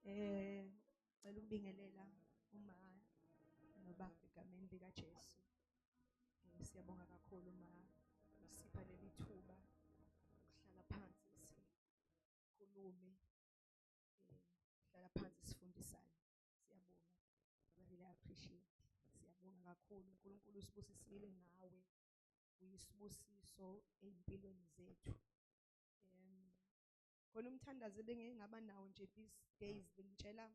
Cela ukubingelela uma nobaba egameni lika Jesu. Siyabonga kakhulu ma usipha leli thuba ukuhlala phansi sikhulume, hlala phansi sifundisane. Siyabonga. I really appreciate. Siyabonga kakhulu. uNkulunkulu usibusisile ngawe. Uyisibusiso ezimpilweni zethu. Khona umthandazo ebengeke ngaba nawo nje these days, bengitshela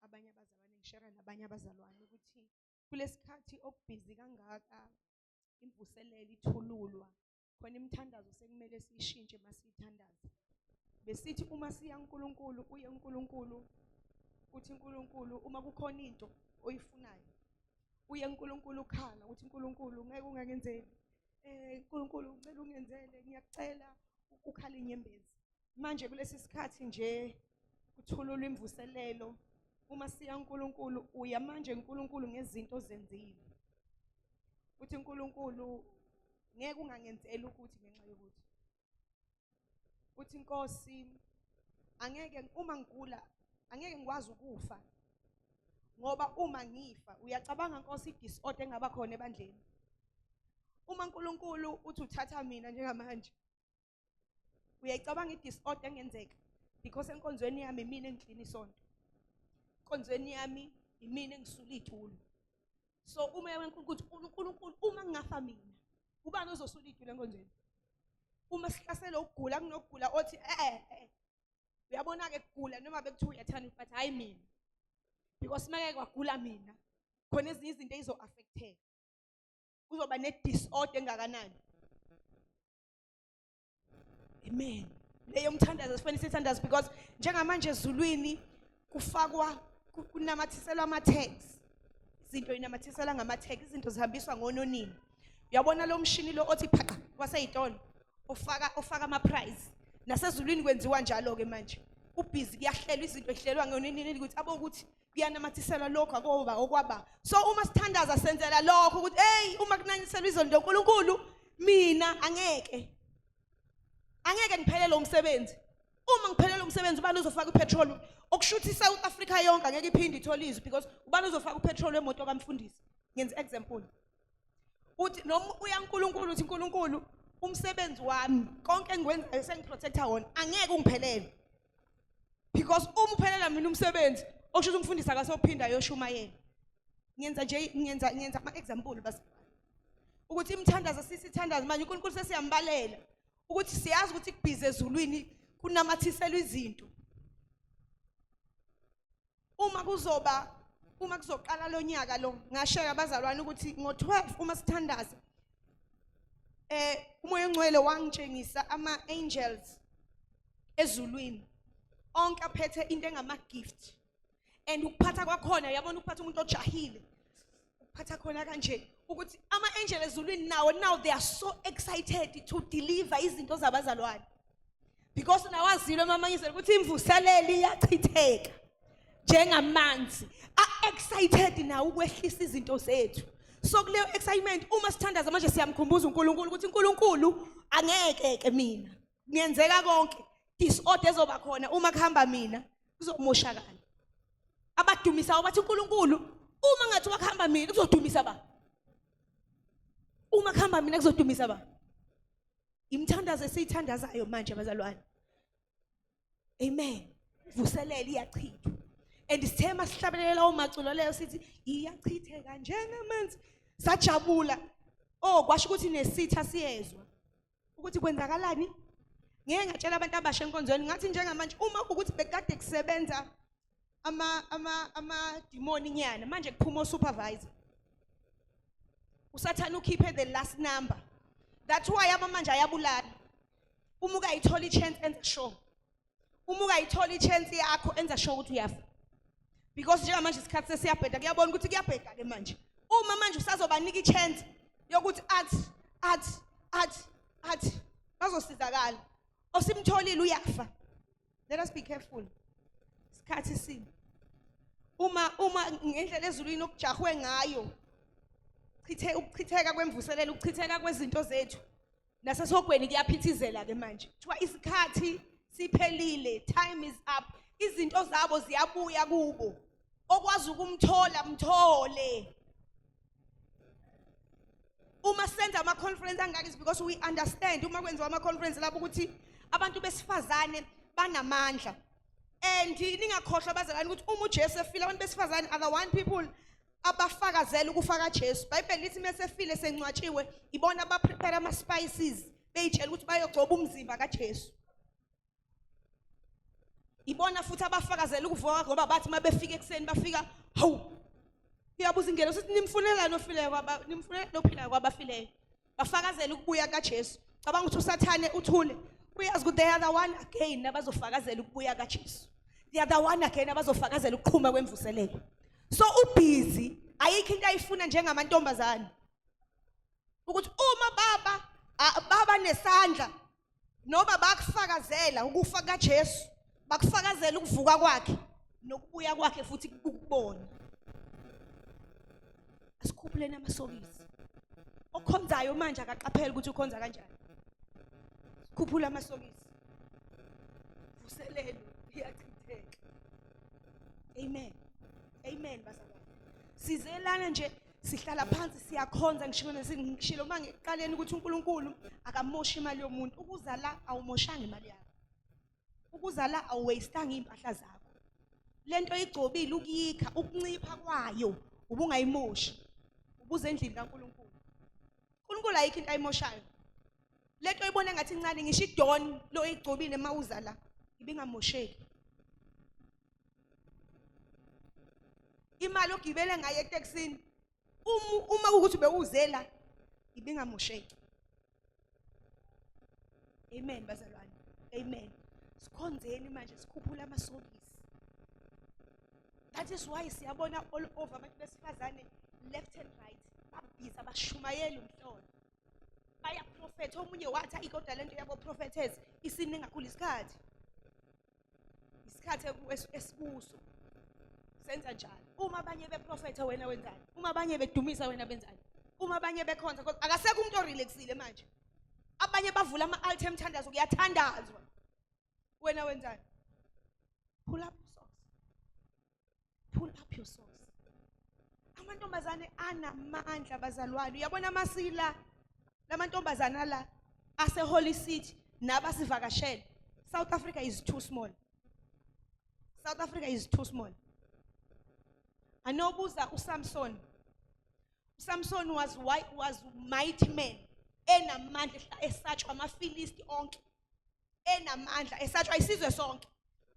abanye abazalwane, ngishare nabanye abazalwane ukuthi kulesikhathi okubhizi kangaka, imvuselelo ithululwa khona, imithandazo sekumele siyishintshe. Masiyithandaza besithi uma siya uNkulunkulu, uye uNkulunkulu uthi, uNkulunkulu, uma kukhona into oyifunayo, uye uNkulunkulu ukhala uthi, uNkulunkulu, ngeke ungangenzeli, uNkulunkulu, ngicela ungenzele, ngiyakucela, ukhala inyembezi. Manje kulesi sikhathi nje kuthululwa imvuselelo, uma siya uNkulunkulu, uya manje uNkulunkulu ngezinto ozenzile, uthi, uNkulunkulu, ngeke ungangenzeli ukuthi ngenxa yokuthi uthi, Inkosi, angeke uma ngigula, angeke ngikwazi ukufa, ngoba uma ngifa, uyacabanga Nkosi, i-disorder engaba khona ebandleni uma uNkulunkulu uthi uthatha mina njengamanje. Uyayicabanga i-disorder engenzeka? Because enkonzweni yami imina engiklina isonto, enkonzweni yami imina engisula iy'tulo. So uma weNkulunkulu, uNkulunkulu, uma ngingafa mina, ubani ozosula iy'tulo enkonzweni? Uma sihlasela ukugula, kunokugula othi uyabona-ke kugula noma bekuthiwa uyathanda, but hhayi mina, because meke kwagula mina, khona ezinye izinto ey'zo-affecteka, kuzoba ne-disorder engakanani. Amen. Leyo mthandazo sifanele sithandaze, because njengamanje ezulwini kufakwa, kunamathiselwa ama-tags, izinto inamathiselwa ngama-tag, izinto zihambiswa ngononini. Uyabona lo mshini lo othi phaqa waseyitolo, ofaka ama-prize, nasezulwini kwenziwa njalo-ke. Manje kubhizi, kuyahlelwa, izinto ihlelwa ngononini ukuthi abokuthi kuyanamathiselwa lokho akoba okwaba. So uma sithandaza senzela lokho ukuthi, hey, uma kunaniselwa izinto, uNkulunkulu, mina angeke ngiphelele umsebenzi. Uma ngiphelele umsebenzi, ubani uzofaka ipetrol? Okusho ukuthi iSouth Africa yonke angeke iphinde ithole izwi, because ubani uzofaka upetrol wemoto kamfundisi? Ngenza example. Uthi noma uya uNkulunkulu uthi, uNkulunkulu, umsebenzi wami, konke engikwenzayo sengiprotecta wona, angeke ungiphelele, because uma uphelela mina umsebenzi, okusho ukuthi umfundisi akasophinda ayoshumayela. Ngenza nje, ngenza ama-example bas ukuthi imithandazo sisithandaza manje, uNkulunkulu sesiyambalela ukuthi siyazi ukuthi kubhizi ezulwini, kunamathiselwa izinto. Uma kuzoqala lo nyaka lo, ngashare abazalwane ukuthi ngo-12 uma sithandaza, uMoya oNgcwele wangitshengisa ama-angels ezulwini onke aphethe into engama-gift, and ukuphatha kwakhona, uyabona ukuphatha umuntu ojahile, ukuphatha khona kanje, ukuthi ama-angel ezulwini nawo now they are so excited to deliver izinto zabazalwane, because nawazile emamanyisweni ukuthi imvuselelo iyachitheka njengamanzi, a-excited nawo ukwehlisa izinto zethu. So kuleyo excitement, uma sithandaza manje, siyamkhumbuza uNkulunkulu ukuthi, uNkulunkulu, angeke ke mina, kungenzeka konke, disorder ezoba khona uma kuhamba mina kuzomoshakala. Abadumisayo bathi, uNkulunkulu, uma ngathi wakuhamba mina, kuzodumisa ba? Uma kuhamba mina, kuzodumisa ba? Imithandazo esiyithandazayo manje, abazalwane. Amen. Vuselela iyachithwa, and sithe masihlabelela umaculo leyo sithi iyachitheka njengamanzi, sajabula. Oh, kwasho ukuthi nesitha siyezwa ukuthi kwenzakalani. Ngeke ngatshela abantu abasha enkonzweni, ngathi njengamanje uma ukuthi bekade kusebenza ama demon nyana, manje kuphuma o-supervisor, uSathane ukhiphe the last number. That's why abamanje ayabulala. Uma ukayithola i-chance, enza sure, uma ukayithola i-chance yakho, enza sure ukuthi uyafa, because njengamanje isikhathi sesiyabheda, kuyabona ukuthi kuyabheda ke manje. Uma manje usazobanika i-chance yokuthi athi bazosizakala, osimtholile uyafa. Let us be careful, isikhathi sibi. Uma ngendlela ezulwini okujahwe ngayo, chithe ukuchitheka kwemvuselelo, ukuchitheka kwezinto zethu, nasesihogweni kuyaphithizela ke manje. Kuthiwa isikhathi siphelile, time is up. Izinto zabo ziyabuya kubo. Okwazi ukumthola mthole. Uma senza ama conference angaka is because we understand uma kwenziwa ama conference lapho ukuthi abantu besifazane banamandla. And ningakhohlwa bazalwane ukuthi uma uJesu efile abantu besifazane are the one people abafakazela ukufa kaJesu. IBhayibheli lithi mesefile sengcwatshiwe ibona abaprepare ama spices beyitshela ukuthi bayogcoba umzimba kaJesu. Ibona futhi abafakazela ukuvuka ngoba bathi mabefika ekuseni bafika hawu iyabuza ingelosi ukuthi nimfunelani ofileyo kwaba nimfunelani ophilayo kwabafileyo. Bafakazela ukubuya kaJesu. Cabanga ukuthi uSathane uthule uyazi ukuthi they are the one again abazofakazela ukubuya kaJesu. They are the one again abazofakazela ukuqhuma kwemvuselelo. So ubhizi ayikho into ayifuna njengamantombazane. Ukuthi uma baba nesandla noma bakufakazela ukufa kaJesu, bakufakazela ukuvuka kwakhe nokubuya kwakhe futhi ukubona. Asikhuphuleni amasokisi. Okhonzayo manje akaqapheli ukuthi ukhonza kanjani. Sikhuphula amasokisi. Vuselelo iyachitheka. Amen. Amen bazalwane. Sizelana nje sihlala phansi siyakhonza ngisho ngishilo uma ngiqaleni ukuthi uNkulunkulu akamoshi imali yomuntu. Ukuza la awumoshanga imali yakho. Ukuza la awuwastanga impahla zakho. Lento igcobile ukuyikha ukuncipha kwayo ubungayimoshi. Ubuze endlini kaNkulunkulu. uNkulunkulu ayikho into ayimoshayo. Lento oyibona ngathi incane ngisho idon lo igcobile mawuza la ibingamosheki. Imali ogibele ngayo etekisini uma ukuthi bewuzela ibingamosheki. Amen bazalwane. Amen. Sikhonzeni manje sikhuphula amasokisi. That is why siyabona all over abantu besifazane left and right babhiza abashumayeli umhlolo. Bayaprofetha omunye wathi ayi kodwa lento yabo prophetess isiningi kakhulu isikhathi. Isikhathi esikuso senza njalo. Uma abanye beprofetha wena wenzani? Uma abanye bedumisa wena benzani? Uma abanye bekhonza because akasekho umuntu orelaxile manje. Abanye bavula ama-altar emthandazo kuyathandazwa. Wena wenzani? Pull up your socks. Pull up your socks. Amantombazane anamandla bazalwane. Uyabona amasila lamantombazana la ase Holy City nabasivakashele. South Africa is too small. South Africa is too small. Anobuza uSamson. uSamson was white, was mighty man enamandla esatshwa amaFilisti onke. Enamandla esatshwa isizwe sonke.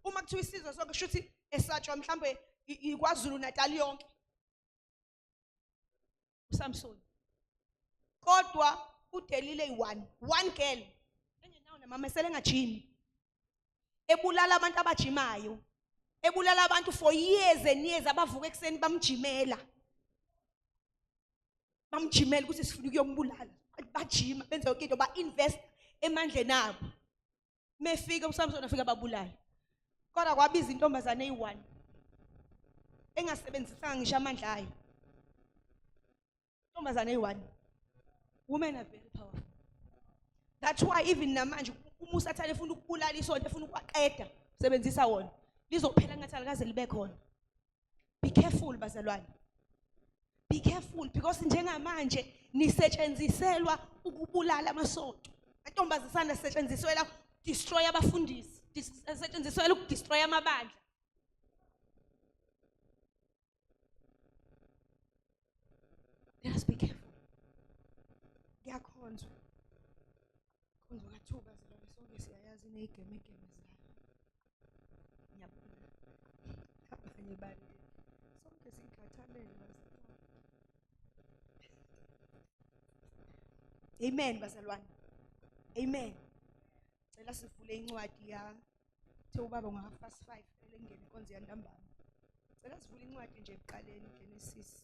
Uma kuthiwa isizwe sonke kusho ukuthi esatshwa mhlambe iKwaZulu Natal yonke. uSamson. Kodwa uDelile one girl engenawo namama esele engajimi. Ebulala abantu abajimayo. Ebulala abantu for years and years abavuka ekuseni bamjimela. Bamjimela ukuthi sifuna ukuyombulala. Bajima benza yonke into ba-invest emandleni abo. Mefika uSamson afika babulala. Kodwa kwabiza intombazane eyi-1 engasebenzisanga ngisho amandla ayo. Intombazane eyi-1. Women are very powerful. That's why even namanje uma uSathane efuna ukubulala isonto efuna ukuwaqeda usebenzisa wona. Lizophela ngathi alikaze libe khona. Be careful bazalwane. Be careful because njengamanje nisetshenziselwa ukubulala amasonto. Amantombazana asetshenziselwa destroy abafundisi, asetshenziselwa ukudestroy amabandla. Let us be careful. Kuyakhonzwa. Khonzwa kathuba bazalwane sonke siyayazi ineyigemegeme zayo. Ngiyabona. Abanye bani. Sonke sikhathalele bazalwane. Amen bazalwane. Amen. Cela sivule incwadi ya the ubaba ngo 5:30 elengene inkonzo yantambama. Cela sivule incwadi nje ekuqaleni Genesis.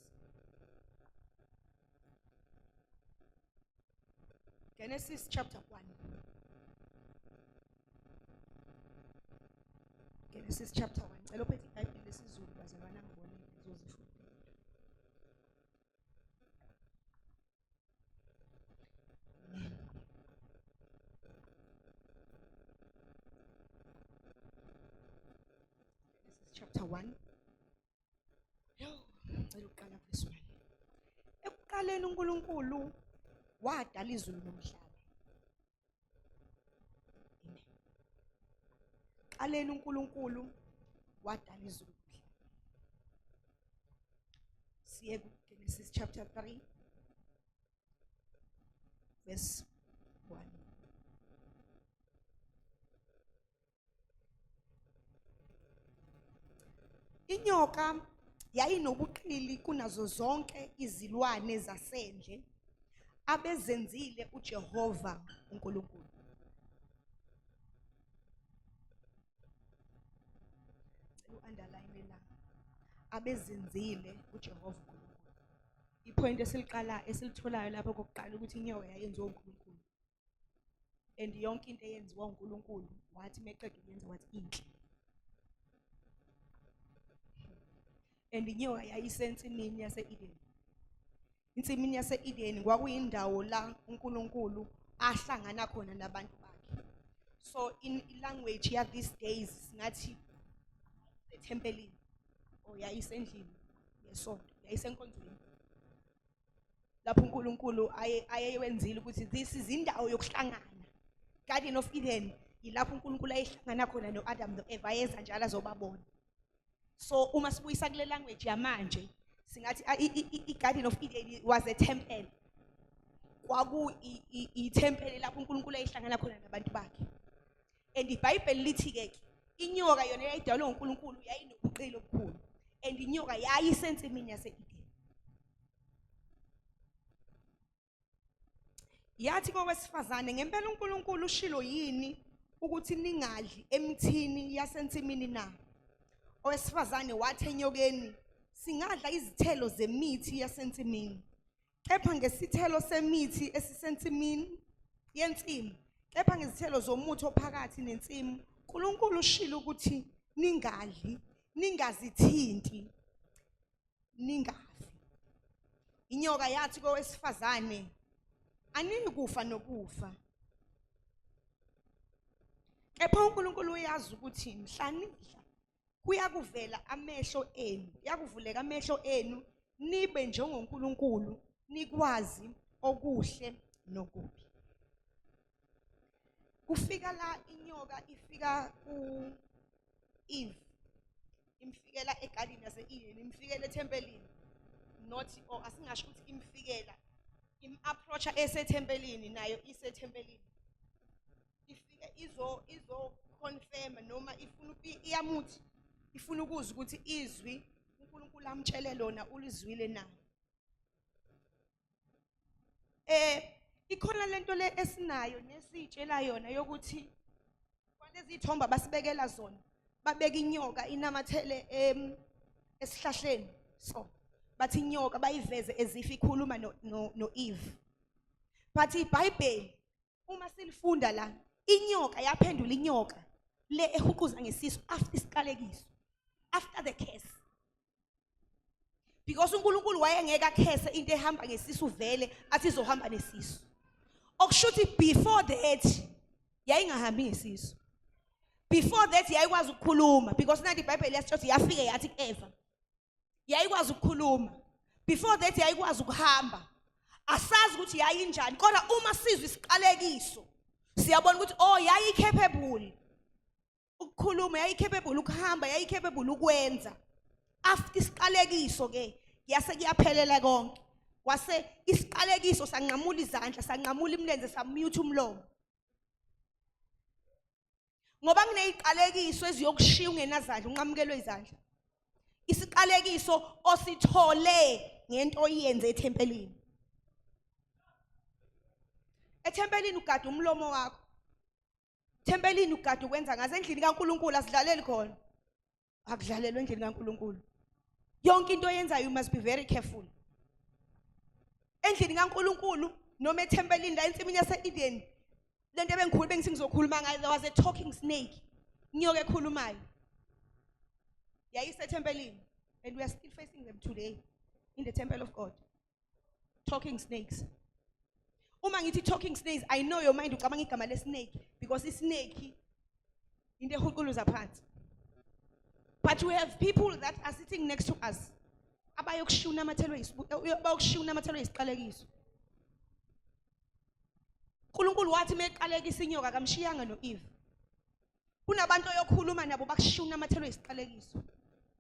Genesis chapter 1. Genesis chapter 1. Cela uphethe iBhayibheli lesiZulu bazalwane angibone ngizozifundela. chapter 1. Yo, ngicela ukuqala verse 1. Ekuqaleni uNkulunkulu wadala izulu nomhlaba. Amen. Qaleni uNkulunkulu wadala izulu nomhlaba. Siye kuGenesis chapter 3 verse 1. Inyoka yayinobuqili kunazo zonke izilwane zasendle abezenzile uJehova uNkulunkulu. Cela u-underline la. Abezenzile uJehova uNkulunkulu. Ipoint esiliqala esilitholayo lapho kokuqala ukuthi inyoka yayenziwa uNkulunkulu. And yonke into eyenziwa uNkulunkulu wathi meqeda ukuyenza wathi inhle. And inyoka yayisensimini yase-Eden. Insimini yase-Eden kwakuyindawo la uNkulunkulu ahlangana khona nabantu bakhe. So in language ya these days singathi ethempelini or yayisendlini yesonto, yayisenkonzweni. Lapho uNkulunkulu ayewenzile ukuthi this is indawo yokuhlangana. Garden of Eden yilapho uNkulunkulu ayehlangana khona noAdam noEva, ayeza njalo azobabona. So uma sibuyisa kule language yamanje singathi i-Garden of Eden was a temple. Kwaku ithempeli lapho uNkulunkulu ayehlangana khona nabantu bakhe. And iBhayibheli lithi ke inyoka yona yayidalwe uNkulunkulu yayinobuqili obukhulu. And inyoka yayisensimini yase-Eden. Yathi kowesifazane, ngempela uNkulunkulu ushilo yini ukuthi ningadli emithini yasensimini na? Owesifazane wathi enyokeni, singadla izithelo zemithi yasensimini, kepha ngesithelo semithi esisensimini yensimu, kepha ngezithelo zomuthi ophakathi nensimu, uNkulunkulu ushilo ukuthi ningadli, ningazithinti, ningafi. Inyoka yathi kowesifazane, aniyikufa nokufa, kepha uNkulunkulu uyazi ukuthi mhla nidla kuyakuvela amehlo enu, kuyakuvuleka amehlo enu, nibe njengoNkulunkulu, nikwazi okuhle nokubi. Kufika la inyoka ifika ku-Eve, imfikela egadini yase-Eden, imfikela ethempelini, not or asingasho ukuthi imfikela, im-approacha esethempelini, nayo isethempelini. Ifike izo confirm noma ifuna iyamuthi, ifuna ukuzwa ukuthi izwi uNkulunkulu amtshele lona ulizwile na. Ikhona lento le esinayo nesiyitshela yona yokuthi kwalezi ithombe abasibekela zona, babeka inyoka inamathele esihlahleni, so bathi inyoka bayiveze ezifa ikhuluma no Eve. But iBhayibheli uma silifunda la, inyoka yaphendula inyoka le ehuquza ngesisu after isiqalekiso, after the curse. Because uNkulunkulu wayengeke akhese into ehamba ngesisu vele athi izohamba nesisu. Okusho ukuthi before that yayingahambi ngesisu. Before that yayikwazi ukukhuluma, because nathi iBhayibheli liyasitshela ukuthi yafike yathi kuEva. Yayikwazi ukukhuluma. Before that yayikwazi ukuhamba. Asazi ukuthi yayinjani, kodwa uma sizwe isiqalekiso siyabona ukuthi oh yayi capable ukukhuluma, yayi capable ukuhamba, yayi capable ukwenza. After isiqalekiso ke yase kuyaphelela konke. Kwase isiqalekiso sanqamula izandla, sanqamula imilenze, samute umlomo. Ngoba kuneziqalekiso eziyokushiya ungenazandla, unqamukelwe izandla. Isiqalekiso osithole ngento oyenze ethempelini. Ethempelini ugada umlomo wakho. Ethempelini ugada ukwenza ngaze endlini kaNkuluNkulu asidlaleli khona. Akudlalelwa endlini kaNkuluNkulu. Yonke into oyenzayo you must be very careful. Endlini kaNkuluNkulu noma ethempelini la ensimini yase-Eden, lento ebengikhulu bengithi ngizokhuluma ngayo, there was a talking snake, inyoka ekhulumayo. Yayisethempelini, and we are still facing them today in the temple of God. Talking snakes. Uma ngithi talking snakes, I know your mind ucabanga igama le snake, because i-snake into ehuquluza phansi. But But we have people that are sitting next to us abayokushiya unamathelwe bayokushiya unamathelwe isiqalekiso. uNkulunkulu wathi meqalekisa inyoka kamshiyanga noEve. Kunabantu oyokhuluma nabo bakushiya unamathelwe isiqalekiso.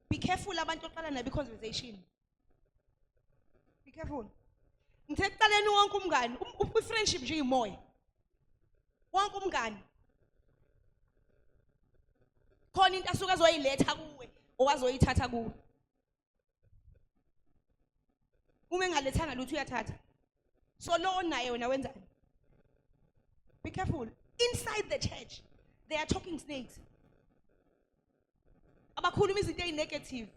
Be careful abantu oqala nabo i-conversation. Be careful. Ngithe ekuqaleni wonke umngani, i-friendship nje iyimoya. Wonke umngani khona into asuke azoyiletha kuwe owazoyithatha kuwe. Uma engalethanga lutho uyathatha. So lo onaye wena wenzani? Be careful. Inside the church they are talking snakes. Abakhuluma izinto ezinegative.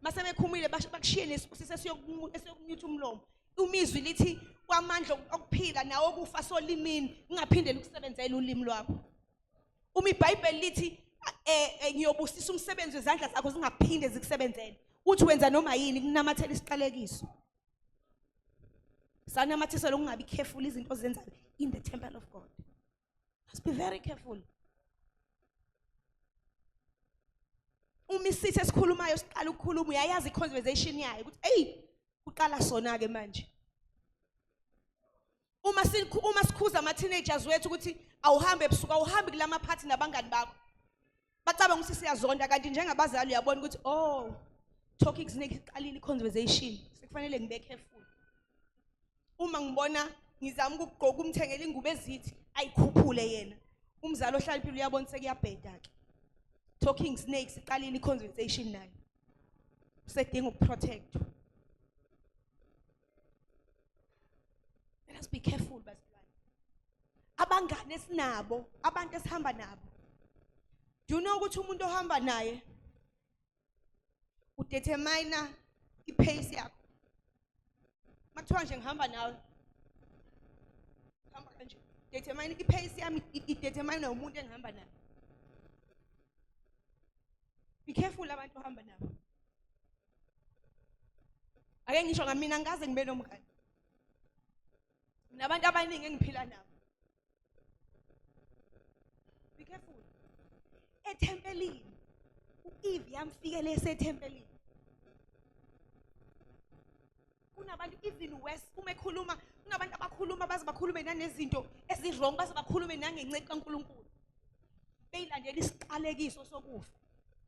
Mase bekhumile bakushiye nesibusiso esiyokunyutha umlomo. Umizwi lithi kwamandla okuphila nawo kufa solimini ungaphindeli ukusebenzela ulimi lwakho. Uma iBhayibheli lithi ngiyobusisa umsebenzi wezandla zakho zingaphinde zikusebenzele. Uthi wenza noma yini kunamathela isiqalekiso. Sanamathisela ukungabi careful izinto ozenzayo in the temple of God. Must be very careful. Uma isitha esikhulumayo siqala ukukhuluma uyayazi i-conversation yayo ukuthi eyi kuqala sona-ke manje. Uma sikhuza ama-teenagers wethu ukuthi awuhambe ebusuku, awuhambi kula maphathi nabangani bakho, bacabanga ukuthi siyazonda, kanti njengabazali uyabona ukuthi oh, talking snake iqalile i-conversation, sekufanele ngibe careful. Uma ngibona ngizama ukugqoka umthengele ingubo ezithi ayikhuphule yena, umzali ohlaliphile uyabona sekuyabheda-ke. Talking snakes iqalile i-conversation nayo, usedinga ukuprotectwa. Let us be careful bazalwane. Abangane esinabo, abantu esihamba nabo. Do you know ukuthi umuntu ohamba naye udetermine ipace yakho? Makuthiwa nje ngihamba nawe, hamba kanje, determine ipace yami, idetermine umuntu engihamba naye. Be careful abantu ohamba nabo. Ake ngisho ngamina ngikaze ngibe nomngane. Nabantu abaningi engiphila nabo. Be careful. Ethempelini uEve yamfikela esethempelini. Kunabantu even worse uma ekhuluma, kunabantu abakhuluma baze bakhulume nanezinto ezi-wrong, baze bakhulume nangenceku kaNkulunkulu. Beyilandela isiqalekiso sokufa.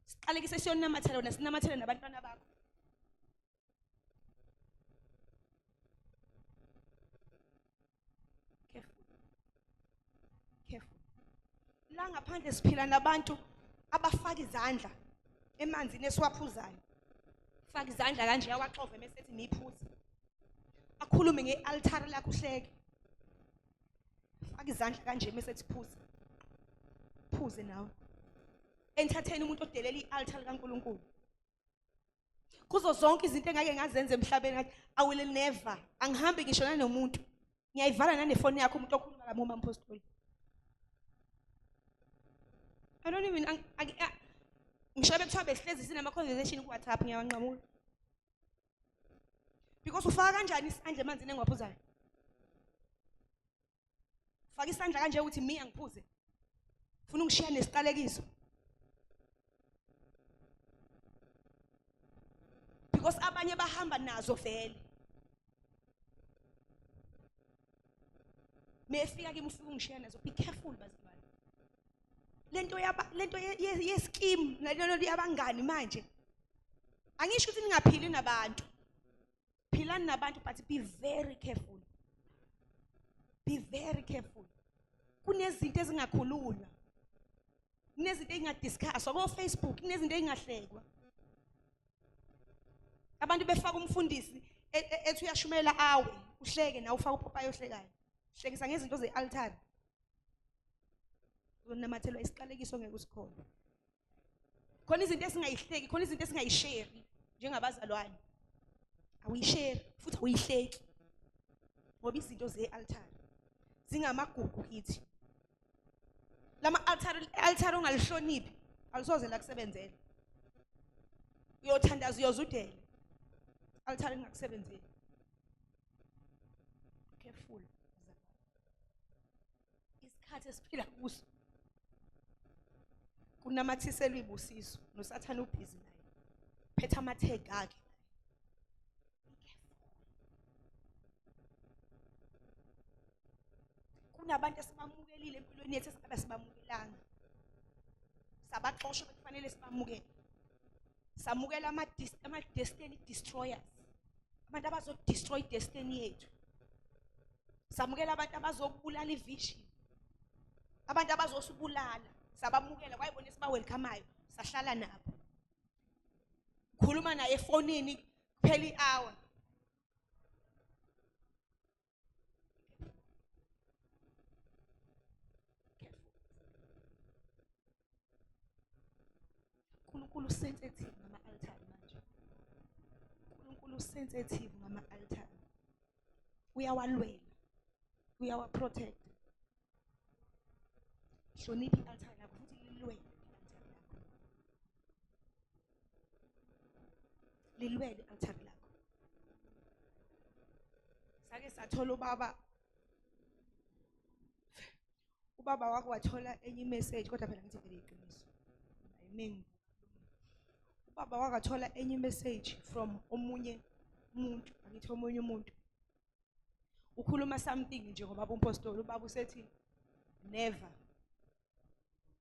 Isiqalekiso esiyonamathela wena sinamathele nabantwana bakho. Careful. Careful. La ngaphandle siphila nabantu abafaka izandla emanzini esiwaphuzayo. Faka izandla kanje awaxove mese ethi niphuze. Akhulume ngealtar lakho uhleke. Faka izandla kanje mese ethi phuze. Phuze nawe. Entertain umuntu odelela ialtar likaNkuluNkulu. Kuzo zonke izinto engake ngazenza emhlabeni ngathi I will never, angihambi ngisho nanomuntu. Ngiyayivala nanefoni yakho umuntu okhuluma kabi ngomama Apostoli. I don't even ngisho bekuthiwa besihlezi sinama conversation ku WhatsApp ngiyawanqamula. Because ufaka kanjani isandla emanzini engiwaphuzayo? Faka isandla kanje ukuthi mi angiphuze. Ufuna ungishiya nesiqalekiso. Because abanye bahamba nazo vele. Mefika kimi ufika ungishiya nazo. Be careful bazalwane. Lento yaba lento ye scheme nalento yabangani manje. Angisho ukuthi ningaphili nabantu. Philani nabantu, but be very careful. Be very careful. Kunezinto ezingakhulunywa. Kunezinto ezingadiscusswa ko Facebook, kunezinto ezingahlekwa. Abantu befaka umfundisi ethi uyashumela awe, uhleke nawe ufaka upopayi ohlekayo. Hlekisa ngezinto ze-altar. Uzonamathelwa isiqalekiso ngeke usikholwe. Khona izinto esingayihleki, khona izinto esingayisheri njengabazalwane. Awuyisheri futhi awuyihleki. Ngoba izinto ze-altar zingamagugu kithi. Lama altar ongalihloniphi alisoze lakusebenzela. Uyothandaza uyozudela. Altar lingakusebenzeli. Careful. Isikhathi esiphila kuso kunamathiselwa ibusiso noSathane ubhizi naye. Phetha ama-tag akhe. Kunabantu esibamukelile empilweni yethu esingabe sibamukelanga. Sabaxosha bekufanele sibamukele. Samukela ama-destiny destroyers. Abantu abazodestroy destiny yethu. Samukela abantu abazobulala ivision. Abantu abazosibulala. Sabamukela kwayibona esibawelcome-ayo sahlala nabo. Khuluma naye efonini kuphela i-hour. uNkulunkulu sensitive ngama-altari manje. uNkulunkulu sensitive ngama-altari. Uyawalwela, uyawaprotect. Hlonipha i-altari lakho futhi lilwele i-altari lakho. Lilwele i-altari lakho. Sake sathola ubaba ubaba wakho wathola enye imessage kodwa phela ngithi vele iqiniso ayimengi ubaba wakathola enye imessage from omunye umuntu angithi omunye umuntu ukhuluma something nje ngoba umpostoli ubaba usethi never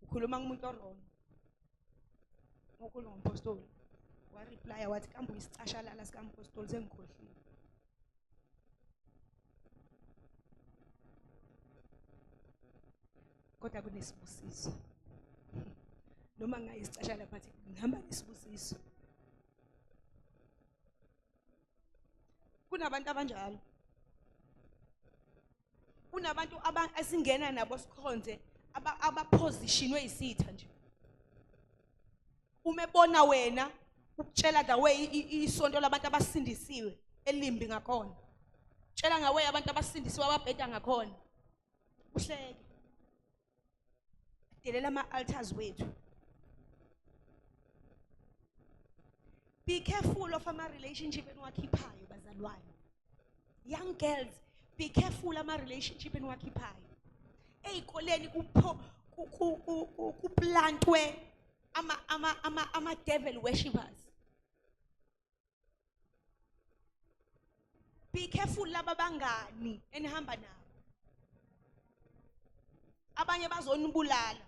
ukhuluma kumuntu orong ukhuluma ngompostoli wareplya wathi kambe uyisicashalala sikampostoli sengikhohliwe kodwa kunesibusiso noma ngayisicashala but ngihamba nesibusiso kunabantu abanjalo kunabantu esingena nabo sikhonze abaphosishinwe isitha nje uma ebona wena ukutshela the way isonto labantu abasindisiwe elimbi ngakhona tshela ngawe abantu abasindisiwe ababheda ngakhona uhleke delela ama-altars wethu be careful of ama-relationship eniwakhiphayo bazalwane young girls be careful ama-relationship eniwakhiphayo ey'koleni kuplantwe ama-devil worshippers be careful laba bangani enihamba nabo abanye bazonibulala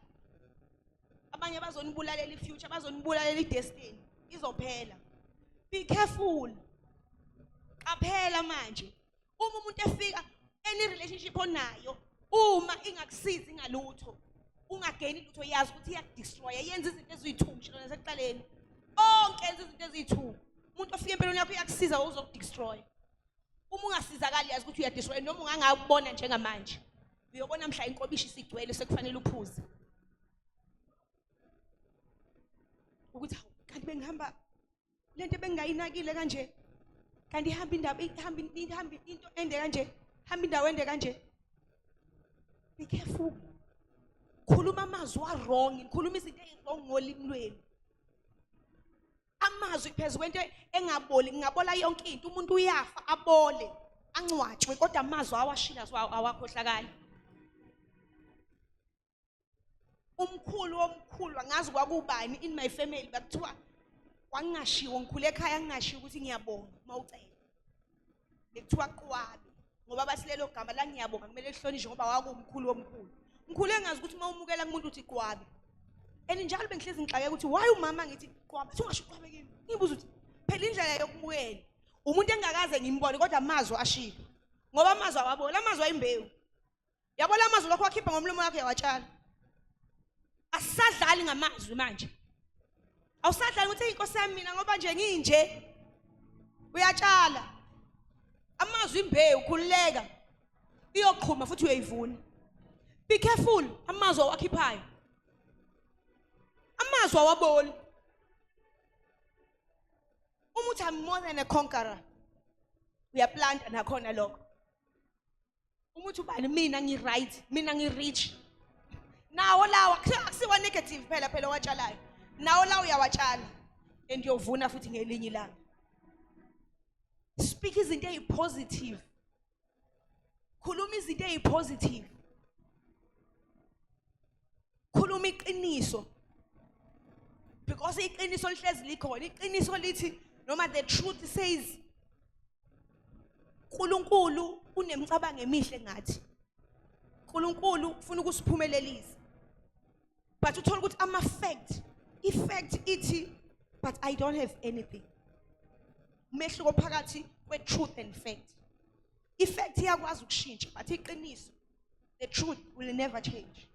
abanye bazonibulalela ifuture bazonibulalela idestiny izophela be careful qaphela manje uma umuntu efika any relationship onayo uma ingakusizi ngalutho ungageni lutho yazi ukuthi iyakudestroya yenza izinto eziyi-two ngisho nasekuqaleni onke yenza izinto eziyi-two umuntu ofika empilweni yakho uyakusiza uzokudestroya uma ungasizakali yazi ukuthi uyadestroya noma ungangakubona njengamanje uyobona mhla inkobishi isigcwele sekufanele uphuze ukuthi hawu kanti bengihamba lento bengingayinakile kanje kanti ihamba indaba ihamba ihamba into ende kanje hamba indawo ende kanje be careful khuluma amazwi a-wrong ngikhuluma izinto eyi-wrong ngolimi lwenu amazwi phezu kwento engaboli kungabola yonke into umuntu uyafa abole angcwatshwe kodwa amazwi awashila awakhohlakali umkhulu womkhulu angazi kwakubani in my family bakuthiwa kwangingashiwo ngikhule ekhaya ngingashiwo ukuthi ngiyabonga uma ucela bekuthiwa qwabe ngoba bathi lelo gama la ngiyabonga kumele lihlonishwe ngoba wakuwumkhulu womkhulu ngikhule ngazi ukuthi uma umukela kumuntu uthi qwabe and njalo bengihlezi ngixakeka ukuthi why umama ngithi qwabe athi ungasho qwabe kimi ngibuza ukuthi phela indlela yokumukela umuntu engingakaze ngimbone kodwa amazwi ashilo ngoba amazwi awaboli amazwi ayimbewu yabo la mazwi lokho wakhipha ngomlomo wakho yawatshala asisadlali ngamazwi manje awusadlali ukuthi inkosi yami mina ngoba nje nginje uyatshala amazwi imbewu khululeka iyoqhuma futhi uyoyivuna be careful amazwi owakhiphayo amazwi awaboli uma uthi I'm more than a conqueror uyaplanta nakhona lokho uma uthi ubani mina ngi-right mina ngi-rich nawo lawa akusiwa negative phela phela owatshalayo nawo lawa uyawatshala and uyovuna futhi ngelinye ilanga speak izinto eyi-positive khuluma izinto eyi-positive khuluma iqiniso because Because iqiniso lihlezi likhona. Iqiniso lithi noma the truth says uNkulunkulu unemicabango emihle ngathi. uNkulunkulu ufuna ukusiphumelelisa. But uthola ukuthi ama fact, i-fact ithi but I don't have anything. Umehluko phakathi kwe-truth and fact. I-fact iyakwazi ukushintsha but iqiniso, the truth will never change.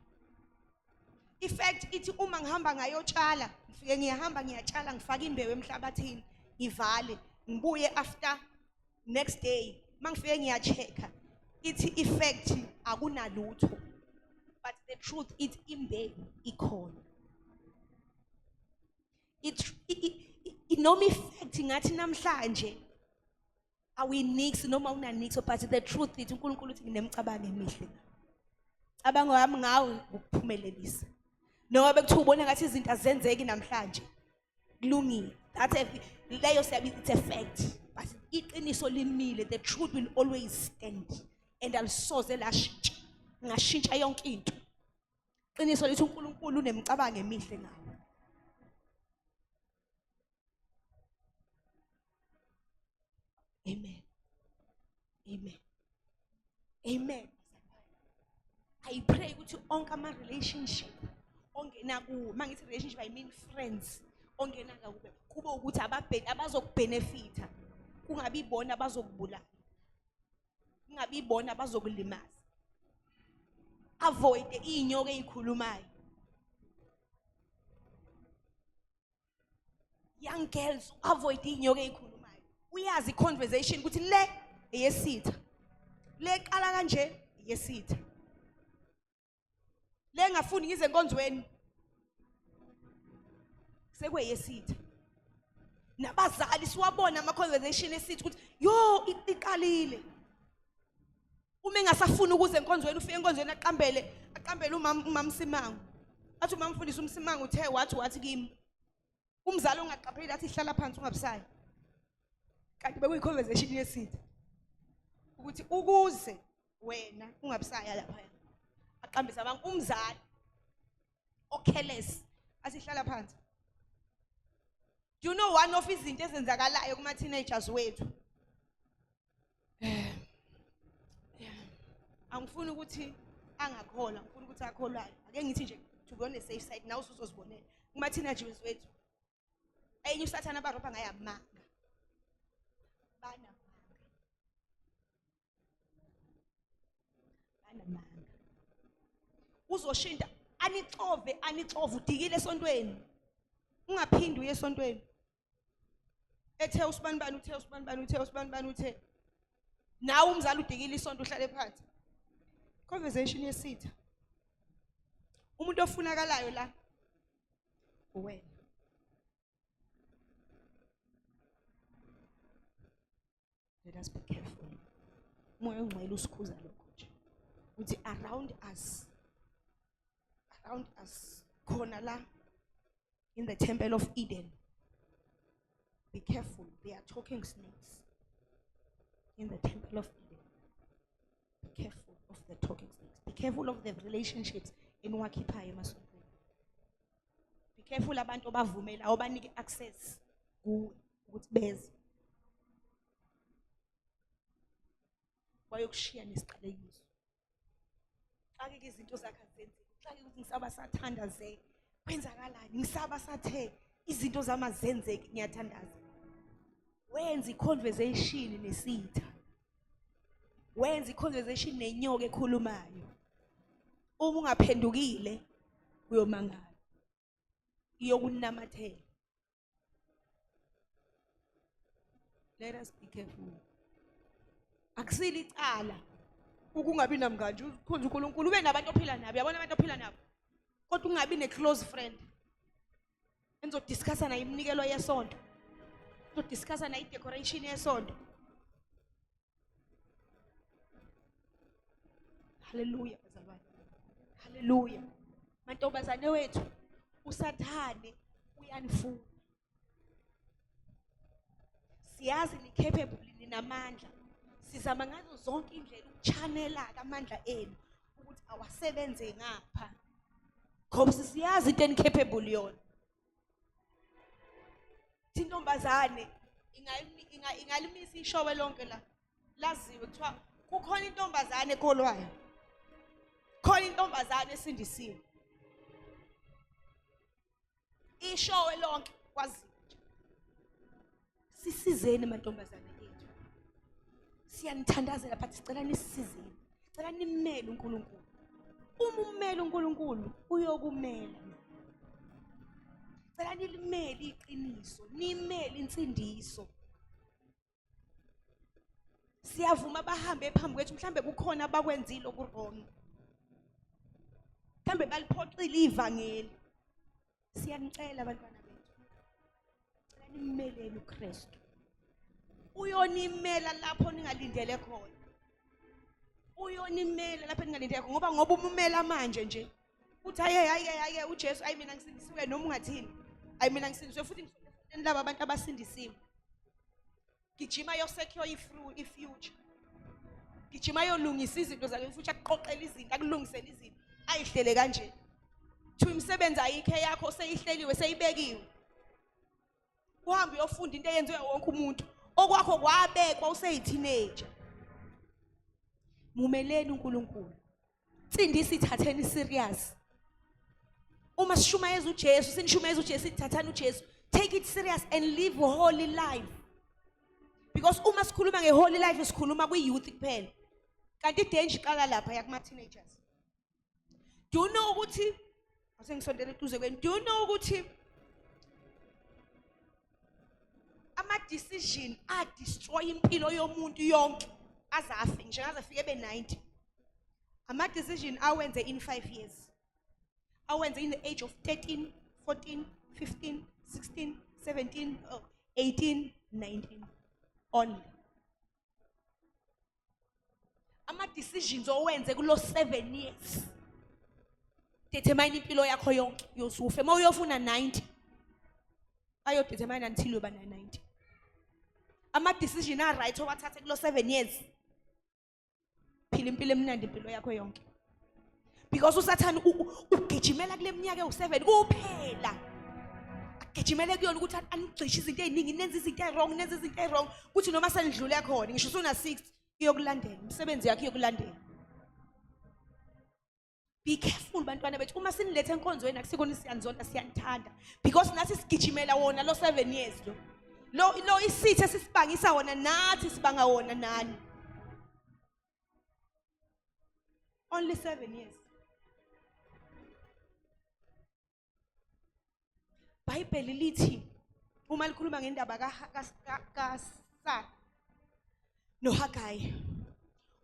I-fact ithi uma ngihamba ngayotshala, ngifike ngiyahamba ngiyatshala, ngifaka imbewu emhlabathini, ngivale, ngibuye after next day, mangifike ngiya-check-a, ithi i-fact akunalutho. But the truth ithi imbewu ikhona. Noma i-fact ngathi namhlanje awuyinix noma unanix, but the truth ithi uNkulunkulu uthi nginemicabango emihle. Cabango wami ngawe ukuphumelelisa. Noma bekuthiwa ubona ngathi izinto azenzeki namhlanje, kulungile. That's a leyo siyabiza, it's a fact. But iqiniso limile, the truth will always stand and alisoze lashintsha. Ngashintsha yonke into. Iqiniso lithi uNkulunkulu unemicabango emihle ngawe. Amen. Amen. Amen. I pray ukuthi onke ama relationship ongena kuwo, mangithi relationship I mean friends, ongena kube kube ukuthi abazokubenefita, kungabi ibona abazokubulala, kungabi ibona abazokulimaza. Avoid iy'nyoka ey'khulumayo. Young girls, avoid iy'nyoka ey'khulumayo. Uyazi i-conversation ukuthi le eyesitha, le qala kanje eyesitha, le ngafuni ngize enkonzweni sekweyesitha. Nabazali siwabona ama-conversation esithi ukuthi yo iqalile. Uma engasafuni ukuza enkonzweni, ufike enkonzweni aqambele umama Simango, athi umama mfundisi uMsimango uthe wathi kimi. Umzali ongaqapheli athi hlala phansi ungabusayi, kanti bekuyi-conversation yesitha ukuthi ukuze wena ungabusaya lapha, aqambise abantu. Umzali o-careless asihlala phansi. Do you know one of izinto ezenzakalayo kuma teenagers wethu? Angifuni ukuthi angakholwa, ngifuna ukuthi akholwayo. Ake ngithi nje to be on the safe side, nawe usuzozibonela kuma teenagers wethu. Enye usathana abarobha ngaye amanga. Banamanga. Banamanga. Uzoshinda anixove, anixove udikile esontweni. Ungaphindi uye esontweni. Ethe usibanibani uthe usibanibani uthe usibanibani uthe. Nawe umzali udikile isonto uhlale phansi. Conversation yesitha. Umuntu ofunakalayo la uwena. Let us be careful. Umoya ongcwele usikhuza lokho nje. Uthi around us, around us, khona la in the temple of Eden. Be careful, they are talking snakes in the temple of Eden. Be careful of the talking snakes. Be careful of the relationships eniwakhiphayo emasontweni. Be careful abantu obavumela, obanike access kuwe ukuthi beze. Bayokushiya nesiqalekiso. Xakeke izinto zakhe azenzeki. Xakeke ukuthi ngisaba sathandaze. Kwenzakalani? Ngisaba sathe izinto zami azenzeki, ngiyathandaza. Wenza i-conversation nesitha. Wenza i-conversation nenyoka ekhulumayo. Uma ungaphendukile uyomangala. Iyokunamathela. Let us be careful. Akusile icala ukungabi namngani nje, ukhonze uNkulunkulu ube nabantu ophila nabo, uyabona abantu ophila nabo, kodwa ungabi ne-close friend enizodiscussa nayo iminikelo yesonto, enizodiscussa nayo i-decoration yesonto. Haleluya bazalwane, haleluya mantombazane wethu, uSathane uyanifuna. Siyazi ni-capable, ninamandla, sizama ngazo zonke indlela ukuchanela-ke amandla enu ukuthi awasebenze ngapha, ngoba siyazi into eni-capable yona. ntombazane ingalimisa ishowe lonke la laziwe kuthiwa kukhona intombazane ekholwayo, khona intombazane esindisiwe. Ishowe lonke kwaziwe nje. Sisizeni mantombazane ethu, siyanithandazela but sicela nisisizeni, cela nimele uNkulunkulu. Uma ummele uNkulunkulu uyokumela. Cela nilimele iqiniso, nimele insindiso. Siyavuma bahambe phambi kwethu, mhlambe kukhona abakwenzile okurong, mhlambe baliphoxile ivangeli. Siyanicela abantwana bethu, cela nimmeleni uKristu, uyonimela lapho ningalindele khona, uyonimela lapho ningalindele khona, ngoba umumela manje nje uthi haye haye haye uJesu, ayi mina ngisindisiwe, noma ungathini, ayi mina ngisindisiwe futhi ngisondele laba abantu abasindisiwe. Gijima yosecure i-future, gijima yolungisa izinto zakhe futhi, akuqoqela izinto, akulungisele izinto, ayihlele kanje. Kuthiwa imisebenzi ayikho eyakho, seyihleliwe, seyibekiwe. Uhambe uyofunda into eyenziwe wonke umuntu, okwakho kwabekwa useyi-teenager. Mumeleni uNkulunkulu, insindisi ithatheni serious. Uma sishumayeza uJesu, sinishumayeza uJesu, sithathani uJesu, take it serious and live a holy life. Because uma sikhuluma nge-holy life sikhuluma kwi-youth kuphela, kanti i-danger iqala lapha yakuma-teenagers. Do you know ukuthi asengisondela eduze kwenu, do you know ukuthi ama-decision a-destroy impilo yomuntu yonke aze afe, ngisho ngaze afike ebe 90? Ama-decision awenze in 5 years, awenze in the age of 13, 14, 15, 16, 17, 18, 19 only. Ama-decisions owenze kulo 7 years determine impilo yakho yonke yozufe. Uma uyofuna 90, ayodetermine until uyoba na-90. Ama-decision a-right owathathe kulo 7 years, phila impilo emnandi impilo yakho yonke, because usathane ugijimela kule minyaka ewu-7 kuphela, agijimele kuyona ukuthi anigxishe izinto ey'ningi, nenze izinto ey'wrong, nenze izinto ey'wrong, kuthi noma senidlule khona, ngisho usuna-60, iyokulandela imisebenzi yakho, iyokulandela. Be careful bantwana bethu. Uma sinilethe enkonzweni akusikona siyanizonda, siyanithanda, because nathi sigijimela wona lo 7 years lo isithe sisibangisa wona, nathi sibanga wona nani. Only 7 years. Bhayibheli lithi uma likhuluma ngendaba kaSara noHagayi,